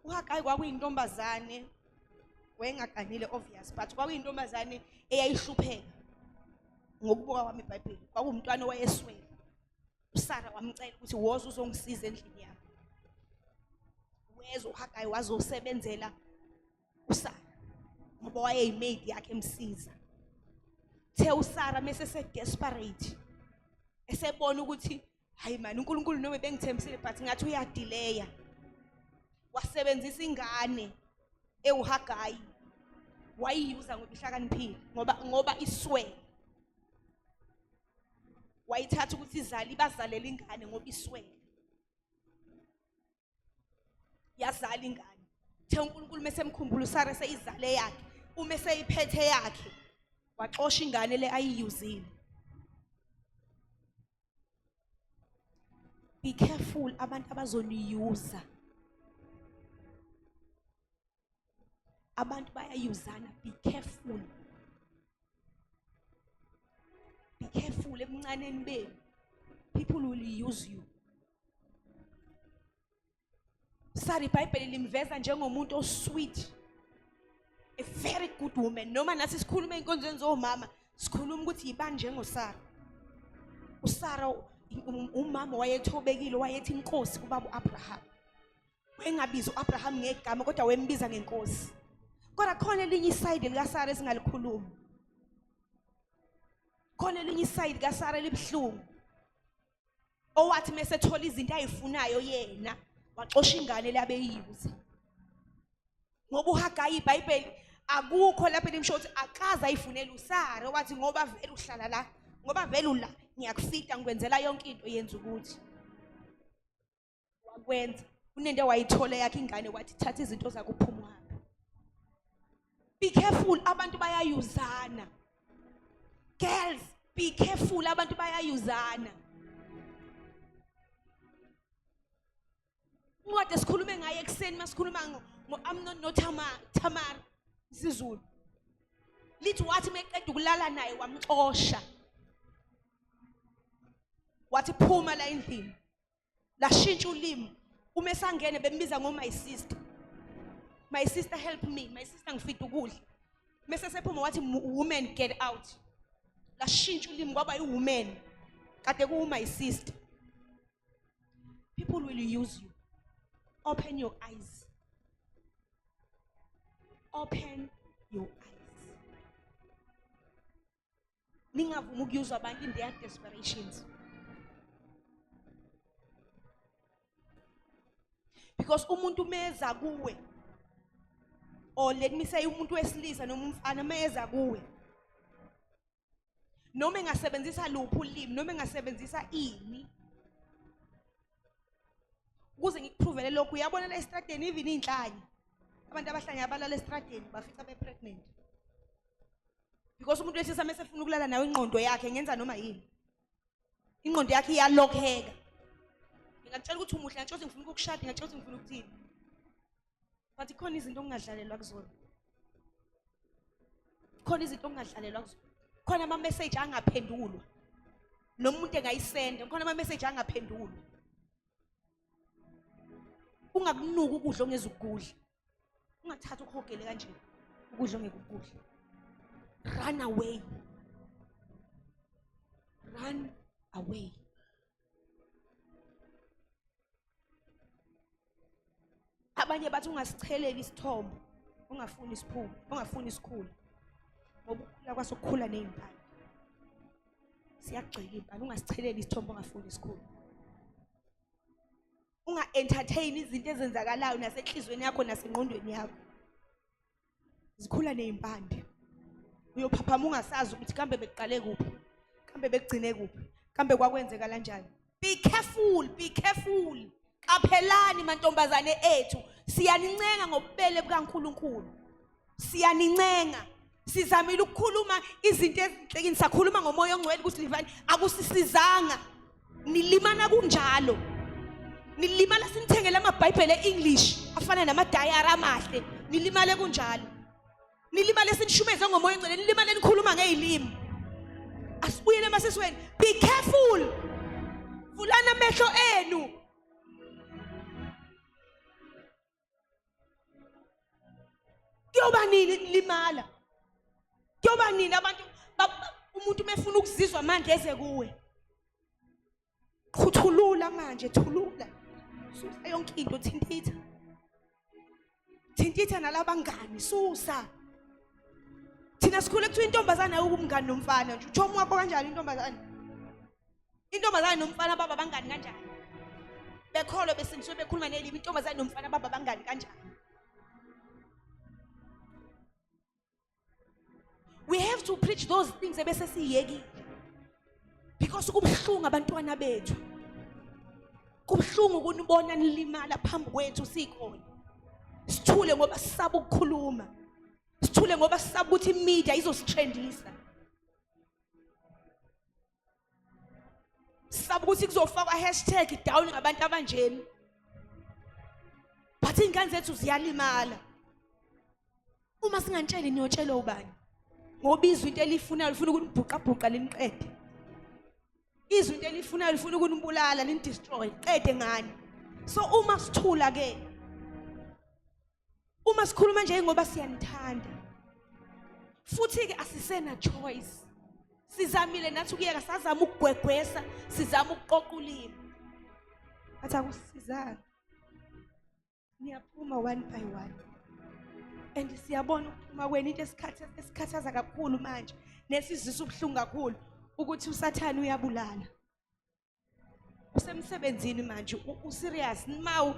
uHagayi kwakuyintombazane, wayengaganile obvious, but kwakuyintombazane eyayihlupheka. Ngokubuka kwami iBhayibheli, kwakuwumntwana owayeswele. uSara wamcela ukuthi woza uzongisiza endlini yami. Weza uHagayi wazosebenzela uSara ngoba wayeyimaid yakhe emsiza. The uSara mese se desperate, esebona ukuthi hayi man, uNkulunkulu noma bengithembisile but ngathi uyadelaya, wasebenzisa ingane ewuHagayi, wayiyuza ngoba ihlakaniphile, ngoba iswele, wayithatha ukuthi izale, ibazalele ingane ngoba iswele, yazala ingane. The uNkulunkulu mesemkhumbula uSara seyizale yakhe, uma eseyiphethe yakhe, waxosha ingane le ayiyuzile. Be careful abantu abazoniyuza. Abantu bayayuzana, be careful, be careful ebuncaneni benu. People will use you. Sara iBhayibheli limveza njengomuntu osweet, a very good woman. Noma nathi sikhuluma ey'nkonzweni zomama, sikhuluma ukuthi yibani njengoSara. USara umama wayethobekile, wayethi inkosi kubaba uAbraham. Wayengabizi uAbraham ngegama kodwa wembiza ngenkosi. Kodwa khona elinye isayidi likaSara esingalikhulumi, khona elinye isayidi kaSara elibuhlungu, owathi mesethola izinto ayifunayo yena waxosha ingane labeyiyuza. Ngoba uHagayi, iBhayibheli akukho lapho elimsho ukuthi akaze ayifunele uSara, wathi ngoba vele uhlala la, ngoba vele ula, Ngiyakufida ngikwenzela yonke into yenza ukuthi wakwenza. Kunento wayithola yakhe ingane wathi thatha izinto zakho uphuma uhambe. Be careful, abantu bayayuzana. Girls, be careful, abantu bayayuzana. Incwadi esikhulume ngayo ekuseni masikhuluma ngo-Amnon noThamar, Thamar isiZulu. Lithi wathi meqeda ukulala naye wamxosha. Wathi phuma la endlini. Lashintsha ulimi. Uma esangene bembiza ngo my sister. My sister help me, my sister ngifida ukudla. Mese sephuma wathi woman get out. Lashintsha ulimi kwaba i-woman. Kade kuwu my sister. People will use you. Open your eyes. Open your eyes. Ningavumi ukuyuzwa abantu in their desperations. Because umuntu meza kuwe or let me say umuntu wesilisa noma umfana meza kuwe noma engasebenzisa luphi ulimi noma engasebenzisa ini ukuze ngikuphrovele lokhu uyabona la estradeni even iy'nhlanya abantu abahlanya abalala estradeni bafica be-pregnant because umuntu wesilisa uma esefuna ukulala nawe ingqondo yakhe ngenza noma yini ingqondo yakhe iyalokheka ngingakutshela ukuthi umuhle ngakutshela ukuthi ngifuna ukukushada ngakutshela ukuthi ngifuna ukuthini but khona izinto okungadlalelwa kuzona khona izinto okungadlalelwa kuzona khona ama-message angaphendulwa noma umuntu engayisenda khona ama-message angaphendulwa ungakunuki ukudla ongezukudla ungathatha ukuhogele kanje ukudla ongeke ukudla run away run away Abanye bathi ungasicheleli isithombo ungafuni isiphumo, ungafuni isikhulu. Ngoba ukukhula kwaso kukhula nezimpande. Siyagxila impande, ungasicheleli isithombo ungafuni isikhulu. Unga-entertain izinto ezenzakalayo nasenhlizweni yakho nasengqondweni yakho. Zikhula nezimpande. Uyophaphama ungasazi ukuthi kambe bekuqale kuphi, kambe bekugcine kuphi, kambe kwakwenzeka kanjani. Be careful, be careful. Qaphelani mantombazane ethu, siyanincenga ngobubele bukaNkuluNkulu. Siyanincenga. Sizamile ukukhuluma izinto ezinhlekini sakhuluma ngomoya ongcwele ukuthi livani akusisizanga. Nilimana kunjalo. Nilimala sinithengele amaBhayibheli eEnglish afana namadayari amahle. Nilimale kunjalo. Nilimale sinishumeze ngomoya ongcwele, nilimale nikhuluma ngezilimi. Asibuyele emasisweni. Be careful. Vulani amehlo enu. Kuyoba nini limala? Kuyoba nini abantu umuntu mefuna ukuzizwa amandla eze kuwe? Qhuthulula manje, thulula. Susa yonke into thintitha. Thintitha nalabangani, susa. Thina sikhule kuthiwa intombazane ayukumngani nomfana nje. Utsho wakho kanjani intombazane? Intombazane nomfana baba bangani kanjani? Bekholwe besindiswe bekhuluma nelimi intombazane nomfana baba bangani kanjani? We have to preach those things ebese siyekile. Because kubuhlungu abantwana bethu. Kubuhlungu ukunibona nilimala phambi kwethu sikhona. Sithule ngoba sisaba ukukhuluma. Sithule ngoba sisaba ukuthi imedia izositrendisa. Sisaba ukuthi kuzofakwa hashtag down ngabantu abanjeni. But iy'ngane zethu ziyalimala. Uma singantsheli niyotshelwa ubani? Ngoba izwi into elifunayo lifuna ukunibhuqabhuqa liniqede. Izwi into elifunayo lifuna ukunibulala linidestroy, qede ngani. So uma sithula ke uma sikhuluma nje ngoba siyanithanda. Futhi ke asisena choice. Sizamile nathi ukuyeka sazama ukugwegwesa, sizama ukuqoqa ulimi. Bathi akusizanga. Niyaphuma one by one. And siyabona ukuphuma kwenu into esikhathi esikhathaza kakhulu manje nesizwisa ubuhlungu kakhulu ukuthi uSathane uyabulala. Usemsebenzini manje userious now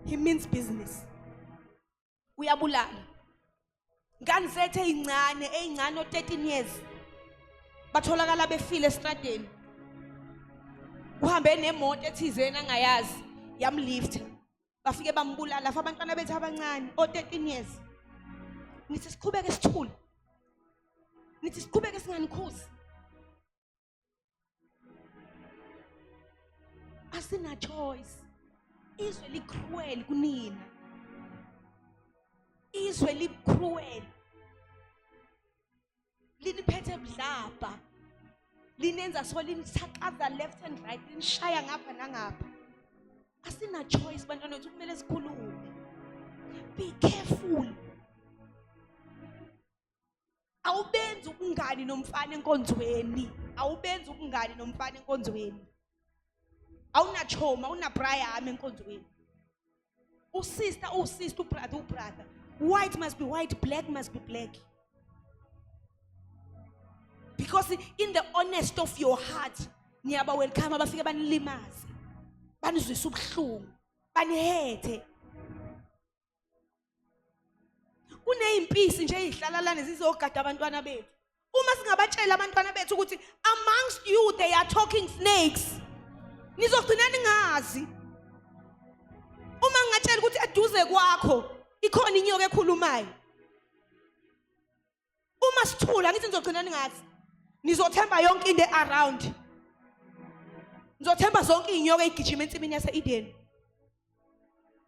he means business. Uyabulala. Ngane zethu ezincane ezincane o 13 years batholakala befile estradeni. Uhambe nemoto ethizeni angayazi, yamlift. Bafike bambulala fa abantwana bethu abancane o 13 years. Nithi siqhubeke sithule. Nithi siqhubeke singanikhuzi. Asina choice. Izwe li-cruel kunina. Izwe li-cruel. Liniphethe budlabha. Linenza so linithakaza left and right, linishaya ngapha nangapha. Asina choice bantwana bethu, kumele sikhulume. Be careful. Awubenzi ubungani nomfana enkonzweni. Awubenzi ubungani nomfana enkonzweni. Awunachoma, awunabrayam enkonzweni. Usister usister, ubrother ubrother. White must be white, black must be black. Because in the honest of your heart, niyaba welcome abafike banilimaze. Banizwise ubuhlungu, banihethe. Kunezimpisi nje ezihlala lana zizogada abantwana bethu. Uma singabatshela abantwana bethu ukuthi amongst you they are talking snakes, nizogcina ningazi. Uma ngingatshela ukuthi eduze kwakho ikhona inyoka ekhulumayo, uma sithula ngithi nizogcina ningazi. Nizothemba yonke into around. Nizothemba zonke izinyoka ezigijima ensimini yase-Eden.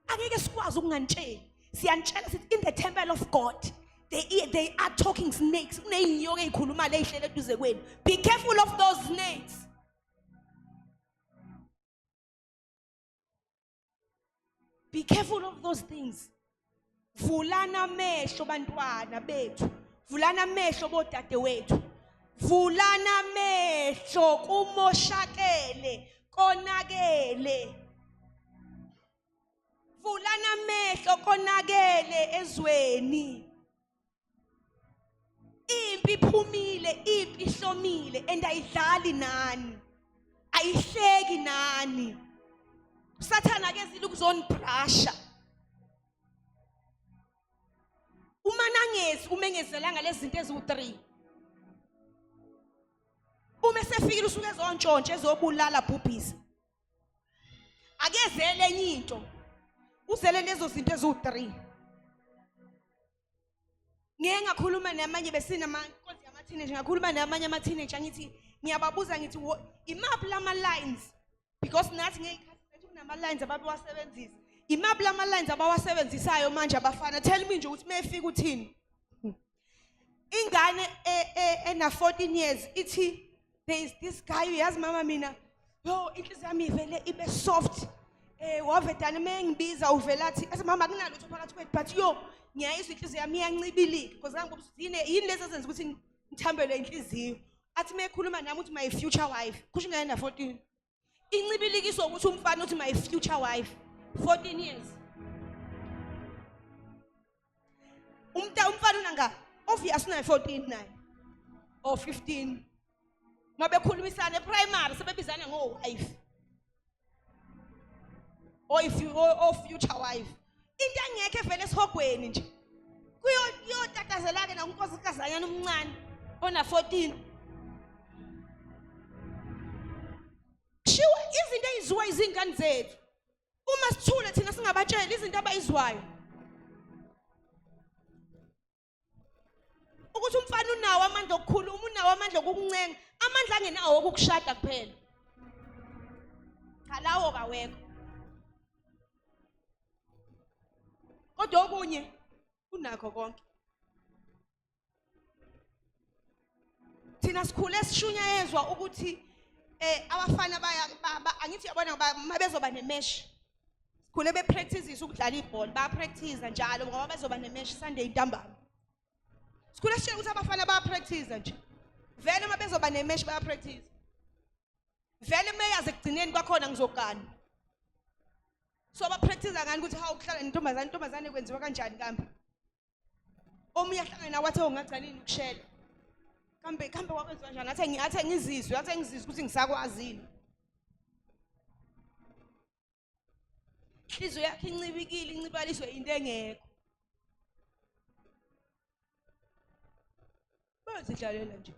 Angeke sikwazi ukunganitsheli. Siyanitshela sithi in the temple of God they are talking snakes. Kuneyinyoka ezikhuluma le ihlele eduze kwenu. Be careful of those snakes. Be careful of those things. Vulana amehlo bantwana bethu. Vulana amehlo bodadewethu. Vulana amehlo kumoshakele, konakele. Vulana amehlo konakele ezweni. Impi iphumile, impi ihlomile and ayidlali nani. Ayihleki nani. Usathana akezile ukuzonibrasha. Uma nangezi uma engezelanga lezi zinto eziwu-3. Uma esefikile usuke ezontshontsha ezobulala bhubhisa. Akezele enye into. Uzele lezo zinto eziwu-3. Ngeke ngakhuluma namanye besinama-nkonzo yama-teenage, ngakhuluma namanye ama-teenage angithi ngiyababuza ngithi imaphi lama lines, because nathi ngey'khathi zethu kunama lines ababewasebenzisa. Imaphi lama lines abawasebenzisayo manje abafana? Tell me nje ukuthi mayefika uthini. Ingane ena 14 years ithi there is this guy, uyazi mama mina yo inhliziyo yami ivele ibe soft. Wavedana mengibiza uvela athi athi mama akunalutho phakathi kwethu, but yo ngiyayizwa inhliziyo yami iyancibilika because ngangibuza ukuthi yini lezi ezenza ukuthi ngithambelwe inhliziyo. Athi mekhuluma nami uthi my future wife, kusho ingane na 14. Incibilikiswa ukuthi umfana uthi my future wife, 14 years. Umfana unanga obvious una 14 naye or 15. Mabekhulumisana eprimary sebebizana ngo wife or if you or future wife. Into engekho evele esihogweni nje. Kuyotatazela ke nakunkosikazi omncane ona 14. Kushiwo izinto eziziwa izingane zethu. Uma sithule thina singabatsheli izinto abayizwayo. Ukuthi umfana unawo amandla okukhuluma, unawo amandla okukuncenga, amandla angenawo okukushada kuphela. Cha lawo kawekho. Kodwa okunye unakho konke. Thina sikhule sishunyayezwa ukuthi abafana baya angithi uyabona mabezoba nemesh. Sikhule bepractice ukudlala ibhola, ba practice njalo ngoba bezoba nemesh Sunday ntambama. Sikhule sitshela ukuthi abafana ba practice nje. Vele uma bezoba nemesh baya practice. Vele meyazi ekugcineni kwakhona ngizogana. So ba practice ngani ukuthi hawu ukuhlala nentombazane, intombazane kwenziwa kanjani kambe? Omunye ahlangane nawe wathi ongagcina yini ukushela. Kambe kambe wakwenziwa kanjani? Athe ngizizwe, athe ngizizwe ukuthi ngisakwazi yini. Inhliziyo yakhe incibikile, incibaliswe into engekho. Bayozidlalela nje.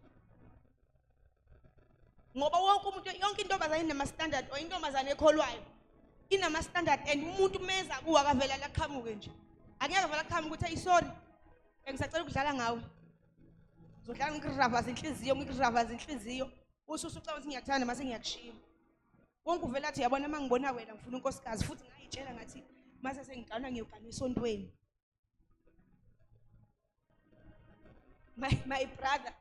Ngoba wonke umuntu, yonke intombazane inama-standard, or intombazane ekholwayo inama-standard, and umuntu meza kuwo akavela laqhamuke nje. Angeke avele aqhamuke ukuthi, hey sorry, bengisacela ukudlala ngawe. Ngizodlala ngikuravaza inhliziyo, ngikuravaza inhliziyo. Ususucabanga ukuthi ngiyakuthanda mase ngiyakushiya. Wonke uvela athi yabona uma ngibona wena ngifuna unkosikazi, futhi ngayitshela ngathi mase sengiganwa ngiyogana esontweni. My brother,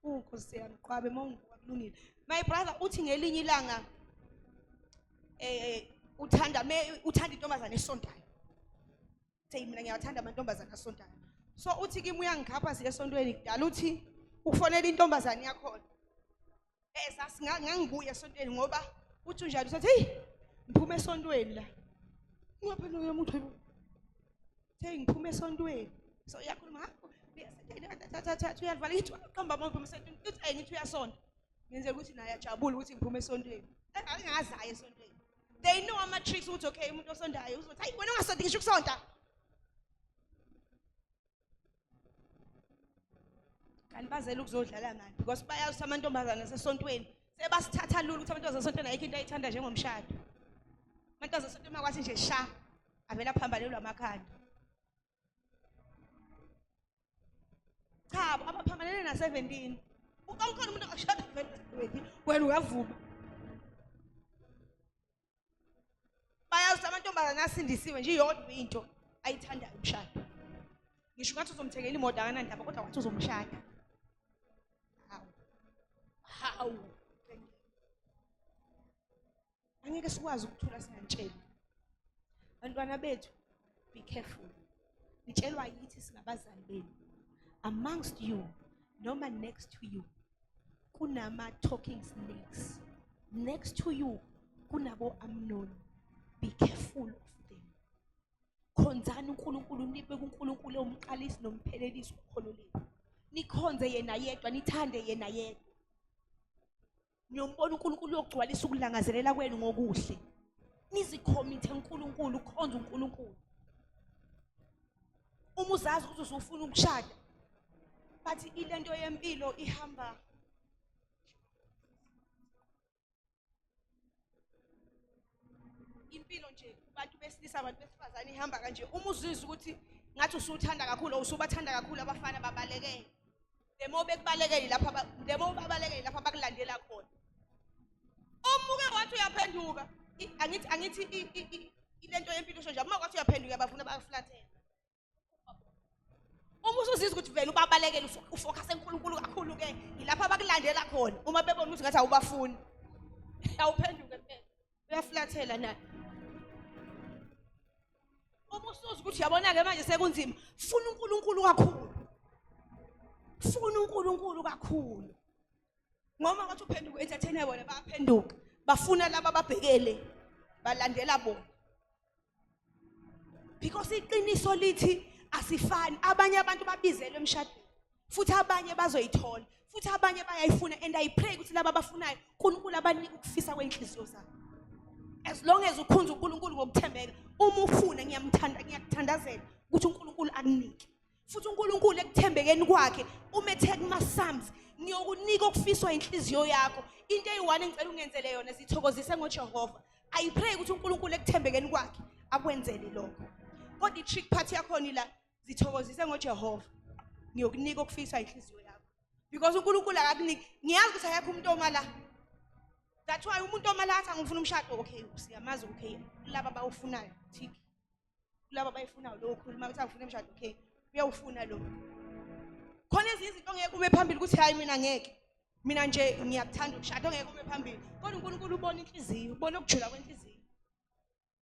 uNkosi yami qwabe uma ungibuka kulungile. My brother uthi ngelinye ilanga uthanda me uthanda intombazane esontayo. Uthi mina ngiyathanda amantombazane asontayo. So uthi kimi uyangikhapha siye esontweni kudala, uthi ufonela intombazane yakhona. Ngangibuya esontweni ngoba uthi unjani, uthi hey ngiphume esontweni la. Ngapha loyo muntu hey ngiphume esontweni. So uyakhuluma, ha uyasonta, uyavala ngithi uqamba amaphi uphuma esontweni. Uthi hey ngithi uyasonta. Ngenzela ukuthi naye ajabule ukuthi ngiphume esontweni. Angazayi esontweni. They know ama tricks ukuthi okay umuntu osontayo uzothi hayi wena ungasonti ngisho ukusonta. Kanti bazele ukuzodlala ngani, because bayazi ukuthi amantombazane asesontweni sebasithatha lula ukuthi amantombazane asesontweni ayikho into ayithanda njengomshado. Amantombazane asesontweni makwathi nje sha avela phambanelwa amakhanda. Cha, abaphambanele na 17. Ukhona umuntu ongashada vele 17, wena uyavuma. Bayazi ukuthi amantombazane asindisiwe nje iyodwa into ayithandayo umshado. Ngisho ngathi uzomthengela imoto akanandaba, kodwa wathi uzomshada. Hawu. Hawu. Angeke sikwazi ukuthula singantsheli. Bantwana bethu, be careful. Nitshelwa yithi singabazali benu. Amongst you, noma next to you, kunama talking snakes. Next to you, kunabo Amnon. Be careful of them. Khonzani uNkulunkulu, nibe kuNkulunkulu umqalisi nomphelelisi ukholo lenu. Nikhonze yena yedwa, nithande yena yedwa. Niyombona uNkulunkulu uyogcwalisa ukulangazelela kwenu ngokuhle. Nizikhomithe uNkulunkulu, ukhonze uNkulunkulu. Uma uzazi ukuthi usufuna ukushada, bathi ilento yempilo ihamba impilo nje, abantu besilisa abantu besifazane ihamba kanje. Uma uzizwa ukuthi ngathi usuthanda kakhulu, usubathanda kakhulu abafana, babalekele. The more bekubalekele lapha, the more babalekele lapha bakulandela khona. Uma uke wathi uyaphenduka, angithi ilento yempilo isho nje, uma wathi uyaphenduka bafuna bakuflathele. Uma usuzizwa ukuthi vele ubabalekele, ufocus eNkulunkulu kakhulu ke, yilapho abakulandela khona. Uma bebona ukuthi ngathi awubafuni, awuphenduke phela, uyaflathela naye. Uma usuzwa ukuthi uyabona-ke manje sekunzima, funa uNkulunkulu kakhulu, funa uNkulunkulu kakhulu. Ngoba ngathi uphenduka entertainer, bona bayaphenduka, bafuna laba ababhekele, balandela bona. Because iqiniso lithi asifani. Abanye abantu babizelwe emshadweni, futhi abanye bazoyithola, futhi abanye bayayifuna, and I pray ukuthi laba abafunayo uNkulunkulu abanike ukufisa kwenhliziyo zabo. As long as ukhonza uNkulunkulu ngokuthembeka, uma ufuna, ngiyamthanda, ngiyakuthandazela ukuthi uNkulunkulu akunike. Futhi uNkulunkulu ekuthembekeni kwakhe uma ethe kuma Psalms, ngiyokunika okufiswa inhliziyo yakho. Into eyi-one engicela ungenzele yona, zithokozise ngoJehova. I pray ukuthi uNkulunkulu ekuthembekeni kwakhe akwenzele lokho. Kodwa i-trick part yakhona ila, zithokozise ngoJehova, ngiyokunika okufiswa inhliziyo yakho. Because uNkulunkulu akakuniki. Ngiyazi ukuthi akekho umuntu omala. That's why umuntu omala athi angifuna umshado, okay, siyamazi, okay, kulaba abawufunayo, tick. Kulaba abayifunayo lo ukhuluma ukuthi angifuna umshado, okay, uyawufuna lo. Khona ezinye izinto ongeke ume phambili ukuthi hayi mina ngeke. Mina nje ngiyakuthanda umshado, ongeke ume phambili. Kodwa uNkulunkulu ubona inhliziyo, ubona ukujula kwenhliziyo.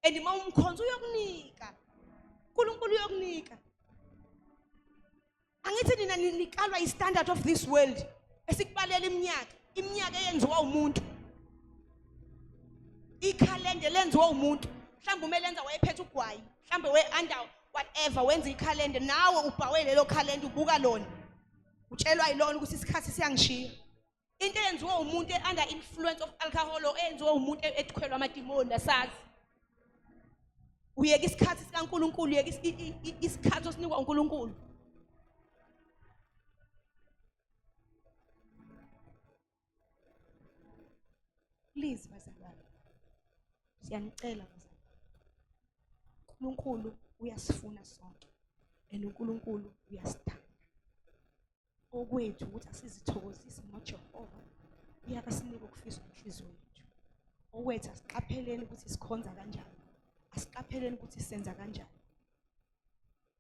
And uma umkhonza uyokunika. uNkulunkulu uyokunika. Angithi nina nikalwa i-standard of this world esikubalela iminyaka, iminyaka eyenziwa umuntu. Ikhalende lenziwa umuntu. Mhlawumbe uma elenza wayephethe ugwayi, mhlawumbe we under whatever wenza ikhalende, nawe ubhawe lelo khalende ubuka lona. Utshelwa yilona ukuthi isikhathi siyangishiya. Into eyenziwa umuntu under influence of alcohol, or eyenziwa umuntu ethwelwa amadimoni, asazi. Uyeka isikhathi sikaNkulunkulu, uyeka isikhathi osinikwa uNkulunkulu. Please bazalwane, siyanicela bazalwane, uNkulunkulu uyasifuna sonke and uNkulunkulu uyasithanda. Okwethu ukuthi asizithokozise ngoJehova, uyakasinika okufiswa inhliziyo yethu. Okwethu asiqapheleni ukuthi sikhonza kanjani, asiqapheleni ukuthi senza kanjani.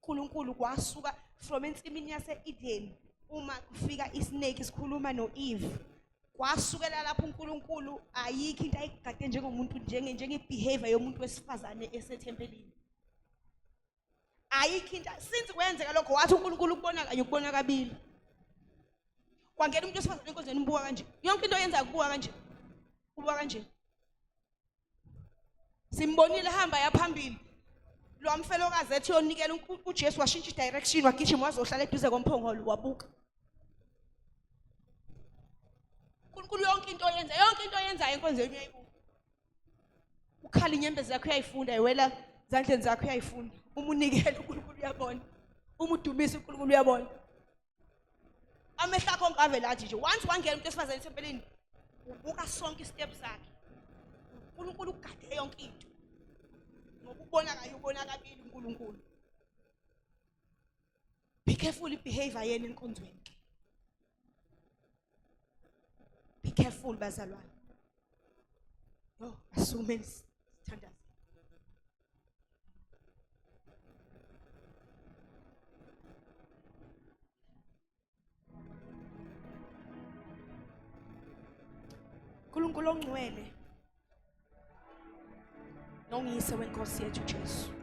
uNkulunkulu kwasuka from ensimini yase-Eden uma kufika isnake sikhuluma no-Eve, kwasukela lapho uNkulunkulu ayikho into ayigade njengomuntu, njenge-behavior yomuntu wesifazane esethempelini. Ayikho into since kwenzeka lokho, wathi uNkulunkulu ukubona kanye ukubona kabili. Kwangena umuntu wesifazane enkonzweni, umbuka kanje, yonke into oyenzayo kubuka kanje, kubuka kanje. Simbonile hamba yaphambili lwamfelokazi ethi uyonikela uJesu, washintsha i-direction, wagijima wazohlala eduze komphongolo, wabuka uNkulunkulu. Yonke into oyenza, yonke into oyenzayo enkonzweni uyayibuka. Ukhala inyembezi zakho uyayifunda, iwela zandleni zakho uyayifunda. Uma unikela uNkulunkulu uyabona, uma udumisa uNkulunkulu uyabona. Amehlo akho onke avele athi nje once wangena umuntu wesifazane ethempelini, ubuka sonke istep sakhe. uNkulunkulu ugade yonke into, ngoba ubona kanye ubona kabili uNkulunkulu. Be careful i-behavior yenu enkonzweni ke, be careful bazalwane. Yo, asukumeni sithandaze. uNkulunkulu ongcwele nongiyise wenkosi yethu Jesu.